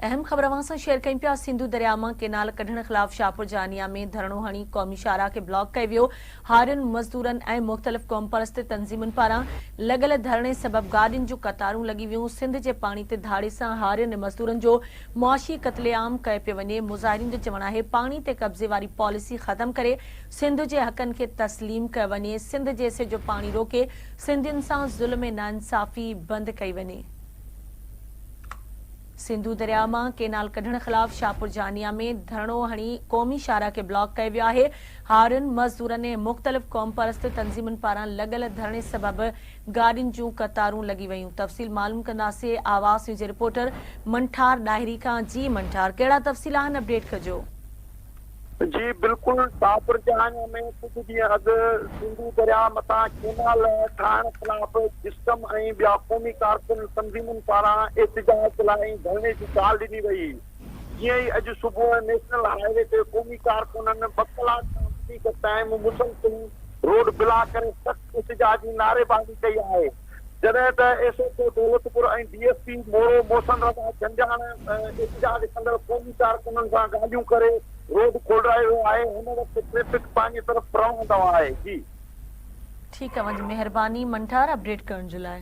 اهم خبر اوهان سان شيئر ڪيون پيا، سنڌو درياء مان ڪينال ڪڍڻ خلاف شاهپور جهانيا ۾ ڌرڻو هڻي قومي شاهراهه کي بلاڪ ڪيو ويو، هارين، مزدورن ۽ مختلف قومپرست تنظيمن پاران لڳل ڌرڻي سبب گاڏين جون قطارون لڳي ويون، سنڌ جي پاڻي تي ڌاڙي سان هارين ۽ مزدورن جو معاشي قتل عام ڪيو پيو وڃي، مظاهرين جو چوڻ آهي پاڻي تي قبضي واري پاليسي ختم ڪري سنڌ جي حقن کي تسليم ڪيو وڃي، سنڌ جي حصي جو پاڻي روڪي سنڌين سان ظلم ۽ ناانصافي بند ڪئي وڃي. سنڌو درياء مان ڪينال ڪڍڻ خلاف شاهپور جهانيا ۾ ڌرڻو هڻي قومي شاهراهه کي بلاڪ ڪيو ويو آهي، هارين، مزدورن ۽ مختلف قومپرست تنظيمن پاران لڳل ڌرڻي سبب گاڏين جون قطارون لڳي ويون، تفصيل معلوم ڪنداسين آواز نيوز جي رپورٽر منٺار ڏاهري کان، جي منٺار ڪهڙا تفصيل آهن اپڊيٽ ڪجو. جي بلڪل شاهپور جهانيا ۾ ڪجهه ڏينهن اڳ سنڌو درياء مٿان ڪينال ٺاهڻ خلاف جسقم ۽ ٻيا قومي ڪارڪن تنظيمن پاران احتجاج لاء ڌرڻي جي ڪال ڏني وئي جيئن ئي اڄ صبح نيشنل هاء وي تي قومي ڪارڪنن ٻه ڪلاڪ کان وڌيڪ ٽائيم مسلسل روڊ بلاڪ ڪري سخت احتجاجي نعريبازي ڪئي آهي جڏهن ته S H O Daulatpur ۽ D S P Moro Mohsin Raza Janjani احتجاج ڪندڙ قومي ڪارڪنن سان ڳالهيون ڪري روڊ کولرايو ويو آهي هن وقت ٽريفڪ پنهنجي طرف روان دوان آهي جي. ٺيڪ اوهان جي مهرباني منٺار اپڊيٽ ڪرڻ جي لاء.